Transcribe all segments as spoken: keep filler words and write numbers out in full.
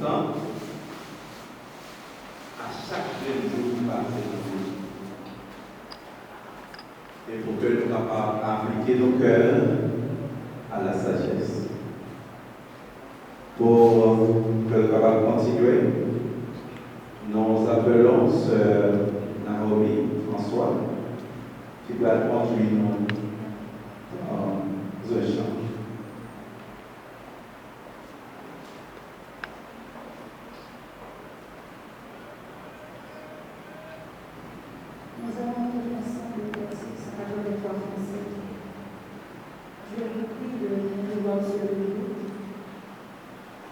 A chak grenn jou ki pase nan vi nou. Et pour que nous capables appliquer nos cœurs à la sagesse. Pour que nous capables continuer, nous appelons sœur Naomi François, qui va conduire nous dans un chant. Nous allons lire ensemble le texte à la fois français. Je vous prie de nous voir sur le livre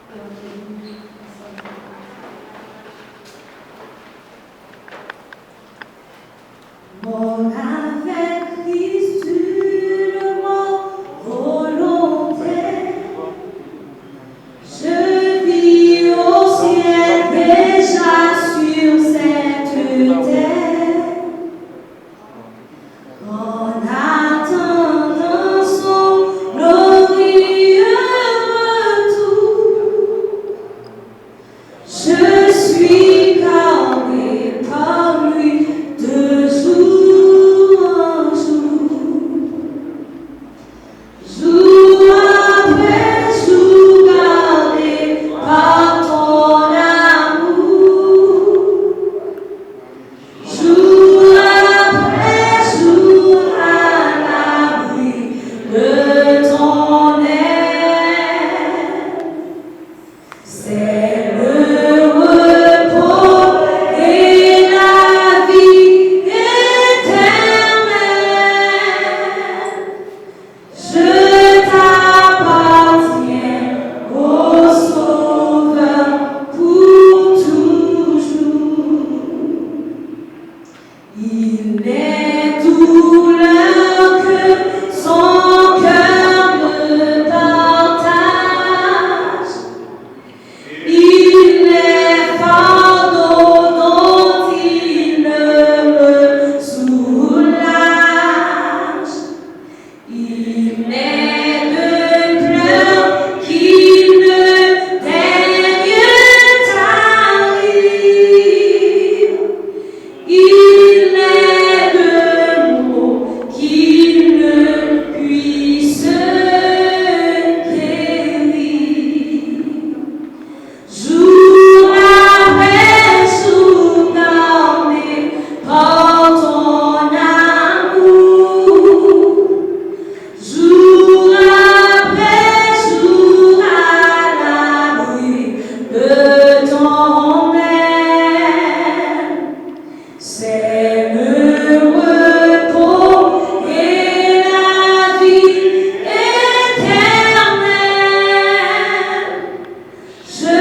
et on peut lire ensemble. Mort avec Christ, tu le mort volontaire. Je vis au ciel déjà sur cette terre. En attendant son glorieux retour, je suis gardé par lui de jour en jour. Jour après jour, gardé par ton amour. Jour après jour, à l'abri de ton aile. C'est le repos et la vie éternelle. Je t'appartiens, ô Sauveur, pour toujours. Il n'est douleur que son cœur ne partage. Il n'est fardeau dont il ne me soulage. Il n'est de pleurs qu'il ne daigne tarir. Il n'est de maux qu'il ne puisse guérir. Jour après jour, gardé par ton amour. Jour après jour, à l'abri de ton aile. C'est le repos et la vie éternelle. Je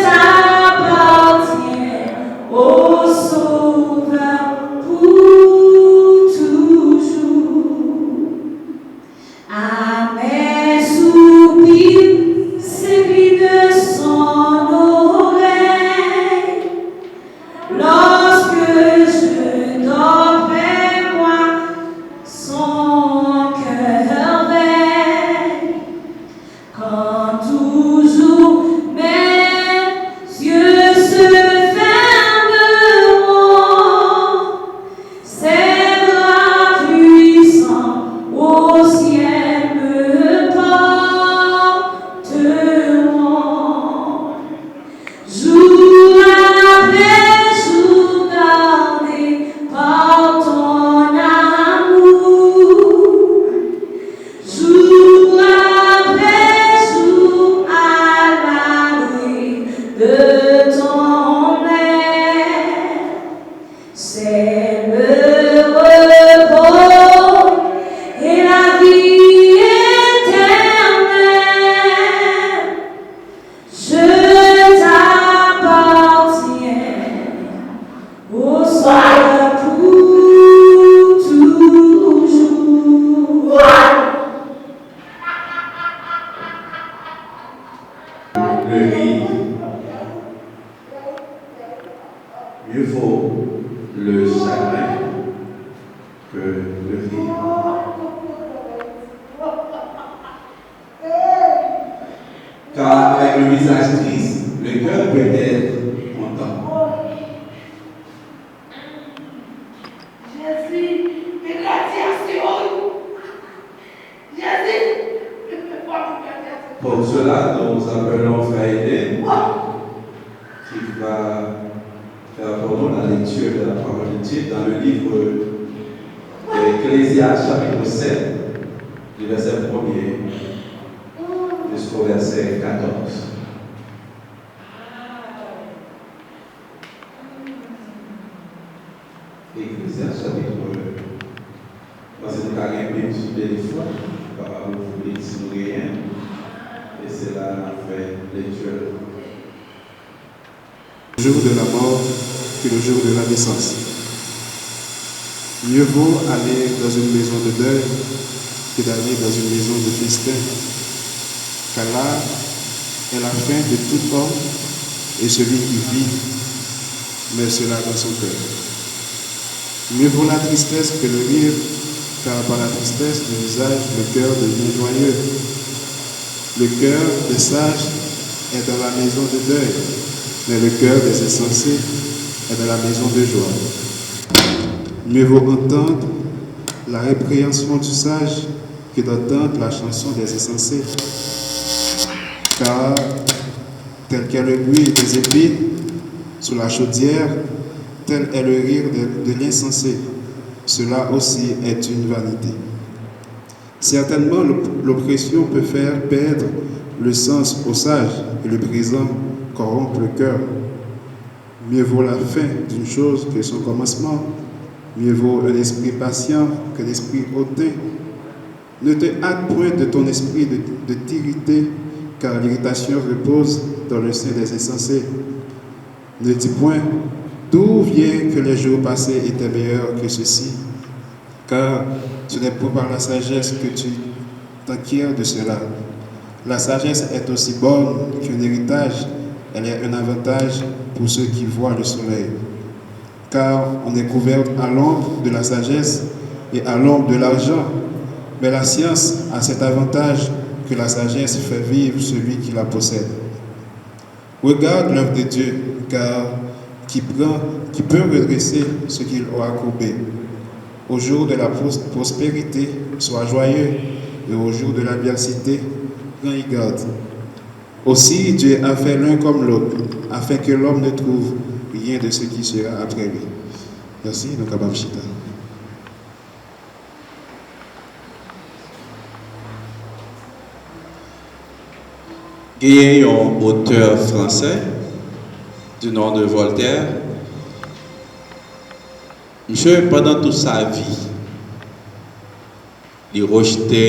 t'appartiens, ô Sauveur, pour toujours. À mes soupirs, c'est lui de son oreille. Lorsque je dors près moi, son cœur veille. Quand toujours mes yeux se fermeront, ses bras puissants au ciel me porteront. Jour après jour, gardé par ton amour. Jour après jour, à l'abri de ton aile. C'est le repos et la vie éternelle. Je t'appartiens, ô Sauveur, pour toujours. Le rire. Mieux vaut le chagrin que le rire. Car avec le visage triste, le Le cœur peut être content. Jésus, mais grâce à ce homme. Jésus, mais pourquoi vous gardez à ce Pour cela, nous appelons Frère Eden, qui va faire pour nous la lecture de la parole de Dieu dans le livre de Ecclésiaste, chapitre sept, du verset premier jusqu'au verset quatorze. Eklezyaste chapit, paske nou ka gen Bib sou telefòn, nou kapab ouvri Bib si nou genyen, e se la n ap fè lekti. Jour de la mort que le jour de la naissance. Mieux vaut aller dans une maison de deuil que d'aller dans une maison de festin, car là est la faim de tout homme, et celui qui vit met cela dans son cœur. Mieux vaut la tristesse que le rire, car par la tristesse du visage, le cœur devient joyeux. Le cœur des sages est dans la maison de deuil, mais le cœur des insensés est dans la maison de joie. Mieux vaut entendre la répréhension du sage que d'entendre la chanson des insensés. Car tel qu'est le bruit des épis sous la chaudière, tel est le rire de, de l'insensé. Cela aussi est une vanité. Certainement, l'op-, l'oppression peut faire perdre le sens aux sages et le présent corrompt le cœur. Mieux vaut la fin d'une chose que son commencement. Mieux vaut un esprit patient qu'un esprit hautain. Ne te hâte point de ton esprit de, de t'irriter, car l'irritation repose dans le sein des insensés. Ne dis point, d'où vient que les jours passés étaient meilleurs que ceux-ci, car ce n'est point par la sagesse que tu t'enquières de cela. La sagesse est aussi bonne qu'un héritage, elle est un avantage pour ceux qui voient le soleil. Car on est couvert à l'ombre de la sagesse et à l'ombre de l'argent, mais la science a cet avantage que la sagesse fait vivre celui qui la possède. Regarde l'œuvre de Dieu, car qui prend, qui peut redresser ce qu'il aura courbé. Au jour de la pros-, prospérité, sois joyeux, et au jour de l'adversité, prends y garde. Aussi, Dieu a fait l'un comme l'autre, afin que l'homme ne trouve rien de ce qui sera après lui. Mèsi, nou kapab chita. Genyen yon otè fransè, du nom de Voltaire. Misye, pandan tout sa vi, li rejte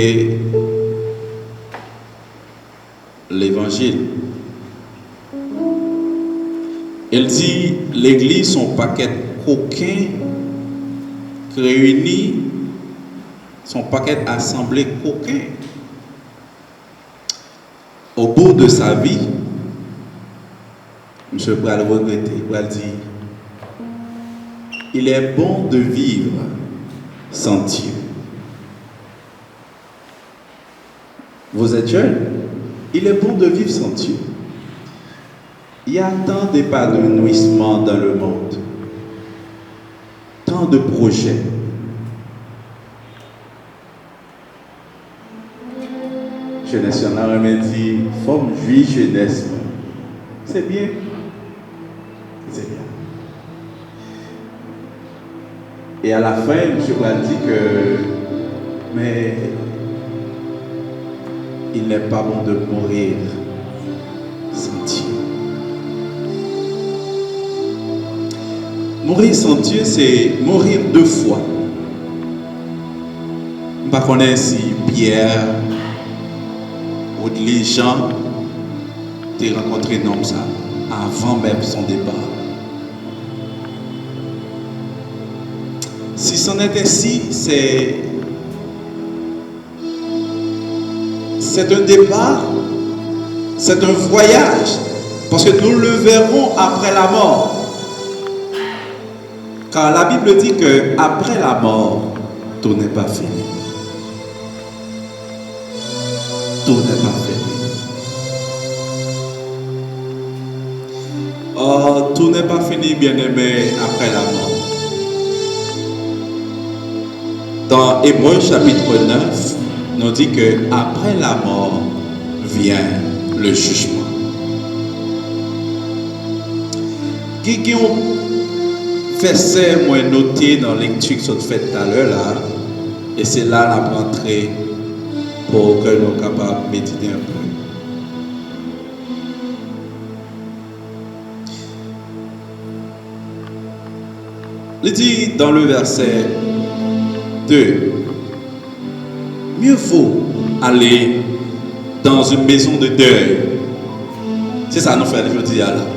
levanjil. E l di, legliz se yon pakèt koken ki reyini, se yon pakèt asanble koken. Au bout de sa vie, misye pral regrete, li pral di, il est bon de vivre sans Dieu. Vous êtes jeune, il est bon de vivre sans Dieu. Il y a tant d'épanouissement dans le monde, tant de projets. Jenès lan renmen di, fò m jwi jenès mwen. Se byen. Se byen. E a la fen, misye pral di ke, men, il n'est pas bon de mourir sans Dieu. Mourir sans Dieu, c'est mourir deux fois. M pa konnen si Pierre Woodley Jean te rankontre nonm sa avan menm son depa. Si c'en est ainsi, c'est, c'est un départ, c'est un voyage, parce que nous le verrons après la mort. Car la Bible dit que après la mort, tout n'est pas fini. Tout n'est pas fini. Or, tout n'est pas fini, bien-aimés, après la mort. Dans Hébreux chapitre neuf, nous dit que après la mort vient le jugement. Gen, gen yon vèsè mwen note nan lekti k sot fèt talè la, e se la n ap rantre pou ke nou kapab medite anpil. Li di dans le verset deux, mieux vaut aller dans une maison de deuil. Se sa nou fè jodi a la.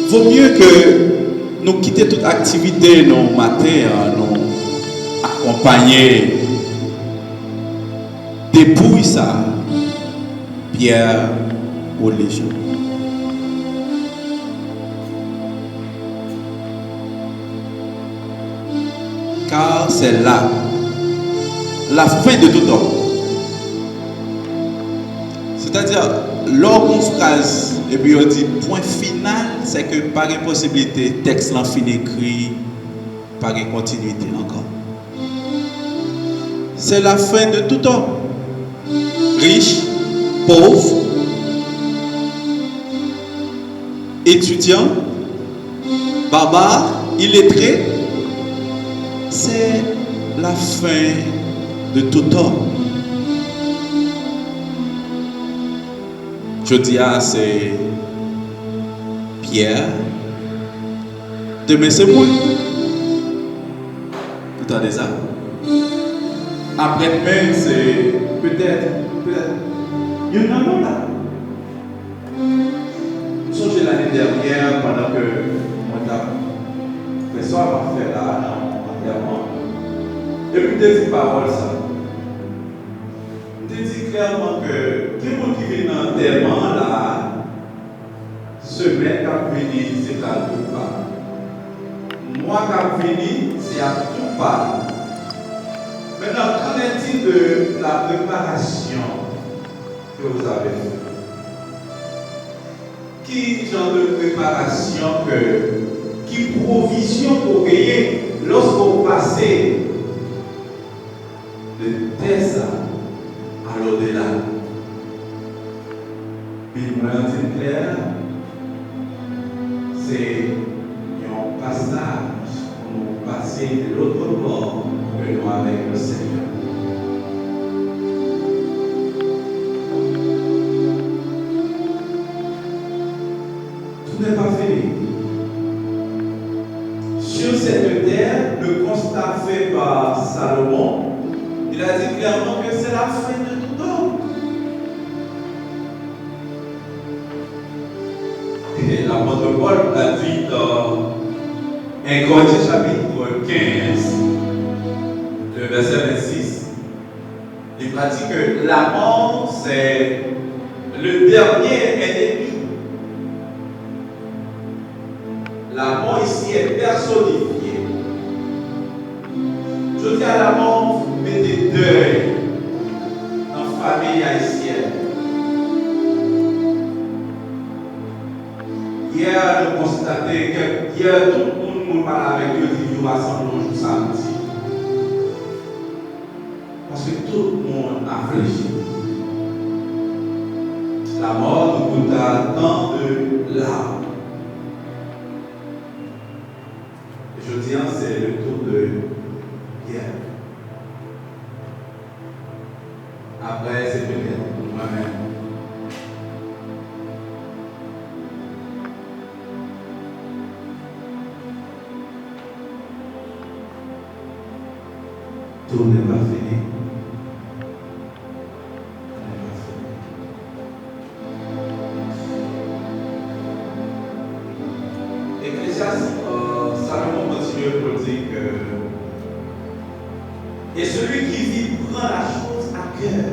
Vo mye ke nou kite tout aktivite nou maten an, nou akonpaye depouy sa a, Pierre Olivier. Car c'est là la fin de tout homme. Sètadi, lè w gon fraz epi yo di pwen final, se ke pa gen posiblite tèks lan fin ekri, pa gen kontinite ankò. C'est la fin de tout homme. Rich, pov, etidyan, baba, iletre, c'est la fin de tout homme. Jodi a, se Pierre. Demen, se mwen. Ou tande sa? Aprè demen, se petèt, petèt youn nan nou la. M sonje lane dènyè, pandan ke mwen t ap fè sa m ap fè la a nan antèman, epi m te di pawòl sa. M te di klèman ke gen moun ki vin nan antèman an la a, semèn k ap vini, se pral tou pa. Mwa k ap vini, se ap tou pa. Maintenant, qu'en est-il de la préparation que vous avez faite? Ki jan de preparasyon ke, ki pwovizyon ke w genyen lòske w pase de tè sa a lodela? Bib mwen an di l klè, se yon pasaj pou nou pase de lòt bò, pou ke nou avèk le Senyè. Tout n'est pas fini. Sur cette terre, le constat fait par Salomon, il a dit clairement que c'est la fin de tout homme. E lapòt Pòl la di nan en Korentyen chapit kenz, le vèsè vennsis, li va di ke lamò se le dènye ènmi. Lamò isi è pèsonifye. Jodi a, lamò mete dèy nan fanmi ayisyèn. Yè, nou konstate ke yè, tout moun mwen pale avèk yo di jou a sanble yon jou samdi. Paske tout moun afliji. Lamò nous coûta tant de larmes. Jodi a, se le tour de Pierre. Apre, se petèt mwen menm. Tout n'est pas fini. Tout n'est pas fini. Ecclésiaste, euh, Salomon kontinye pou l di ke, et celui qui vit prend la chose à cœur.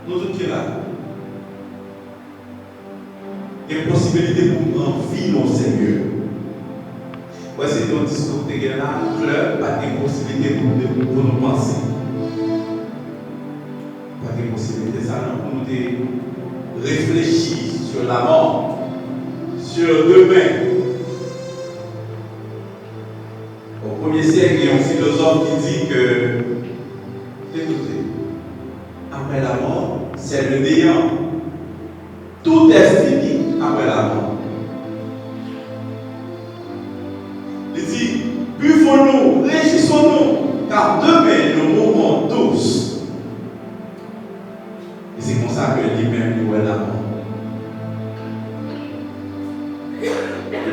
Nou tout ki la, gen posibilite pou w pran vi nou serye. Wè, se te yon diskou ki te gen la, klè, pa t gen posiblite pou, pou nou panse. Gen posibilite sa non pou nou te reflechi sur la mort, sur demain. Au premier siècle, il y a un philosophe qui dit que, écoutez, après la mort, c'est le néant. Tout est fini après la mort. Li di, buvons-nous, réjouissons-nous, car demain nous mourrons tous. E se konsa ke li menm li wè lamò.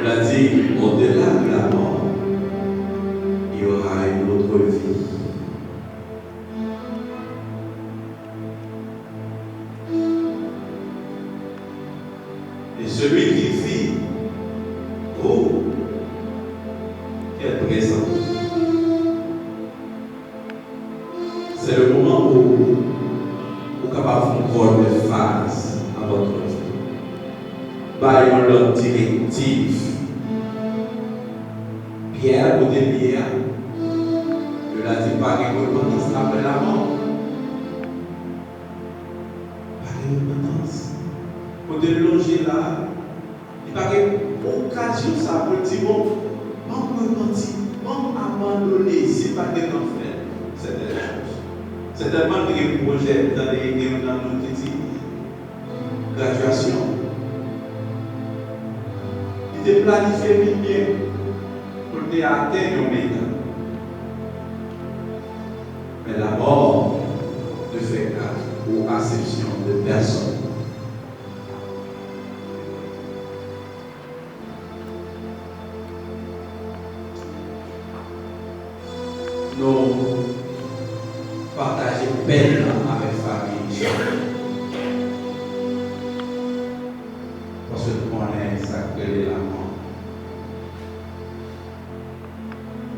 Li di, au-delà de la mort, il y aura une autre vie. Et celui qui vit, vous, qui êtes présent, c'est le moment où ou kapab fè yon volte-face dans votre vie. Bay yon lòt direktiv. Pyè, kote l ye a, yo la di pa gen repantans apre lamò. Pa gen repantans. Kote l lonje la, li pa gen okazyon sa pou l di, bon, ban m repanti, ban m abandone, si l pa t gentan fè sètèn chòz. Sètènman, li te gen pwojè, m tande gen youn nan nou ki di, gradyasyon. Li te planifye li byen pou l te atenn yon meta. Mais la mort ne fait grâce ou exception de personne. Nou pataje pèn nan avèk fanmi nou. Paske nou konnen sa k rele lamò.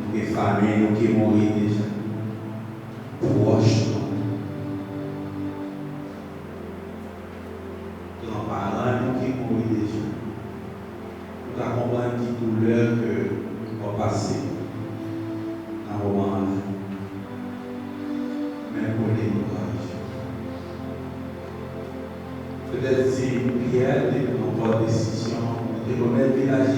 Nou gen fanmi nou ki mouri deja. Pwòch nou. Granparan nou ki mouri deja. Nou ka konprann ki doulè ke w ap pase nan moman an la. Men pou dekouraje. Petèt si Pyè te pran bon desizyon, li te remèt vilaj